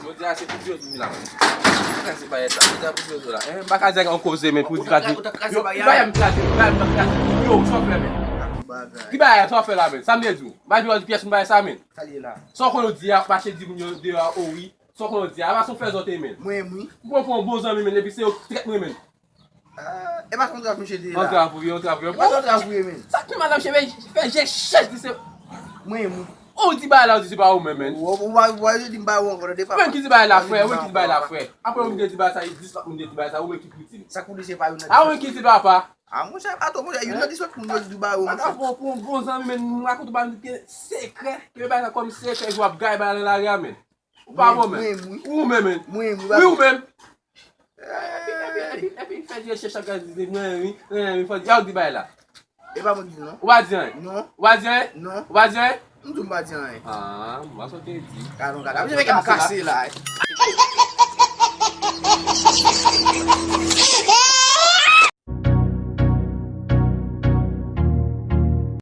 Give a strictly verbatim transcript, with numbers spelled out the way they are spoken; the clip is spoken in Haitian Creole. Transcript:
Jodi a se pou Dye tou la. Sa se bagay sa. Jodi a pou Dye tou la. Eh, m pa ka di yon koze, men pou di pa di. Yo, ki bagay m kraze, ki bagay m kraze. Yo, sa w fè, men. Ki bagay sa w fè la, men. Sa m te di w. M pa di w di pyès m bagay sa, men. Sa w konnen w di a, mache di moun yo deyò a, o wi. Sa w konnen w di a, a pa se w fè zòt, men. Mwen, wi. M pran pou yon bon zanmi, men, epi se yo trèt mwen, men. Ah, e pa se yon antrav misye te ye la. Antrav ou ye, antrav ou ye. E pa se yon antrav ou ye, men. Sa k fè madanm cheve fè je chèch di se. Mwen, mwen. Ou di bagay la, ou di se pa ou menm, men. Ou, ou, ou, ou, ou di m pa ou ankò, tande papa. Ou menm ki di bagay la, frè, ou menm ki di bagay la, frè. Apre ou menm ki di bagay sa, dis lòt moun ki di bagay sa, ou menm ki pou di l. Sa k pou di se pa youn nan dis lòt moun. A, ou menm ki di papa. A, monchè, pa twò, monchè, youn nan dis lòt moun yo di bagay ou, monchè. Mwen pou yon bon zanmi, men, m rakonte w bagay m gen sekrè, ke bagay la kòm sekrè, jou w ap gaye bagay nan lari a, men. Ou pa bon, men. Mwen, mwen. Ou menm, men. Mwen, mwen. Wi, ou menm. Epi, epi, epi, epi, fè je chèch ak gaz, di, mwen, wi, mwen, wi, fò, y a di bagay la. E pa mwen ki di non. Ou pa di anyen? Non. Ou pa di anyen? Non. Ou pa di anyen? M di w m pa di anyen. Ah, m pa sa w te di. Kalon, kalon. Misye fè kè m kase la.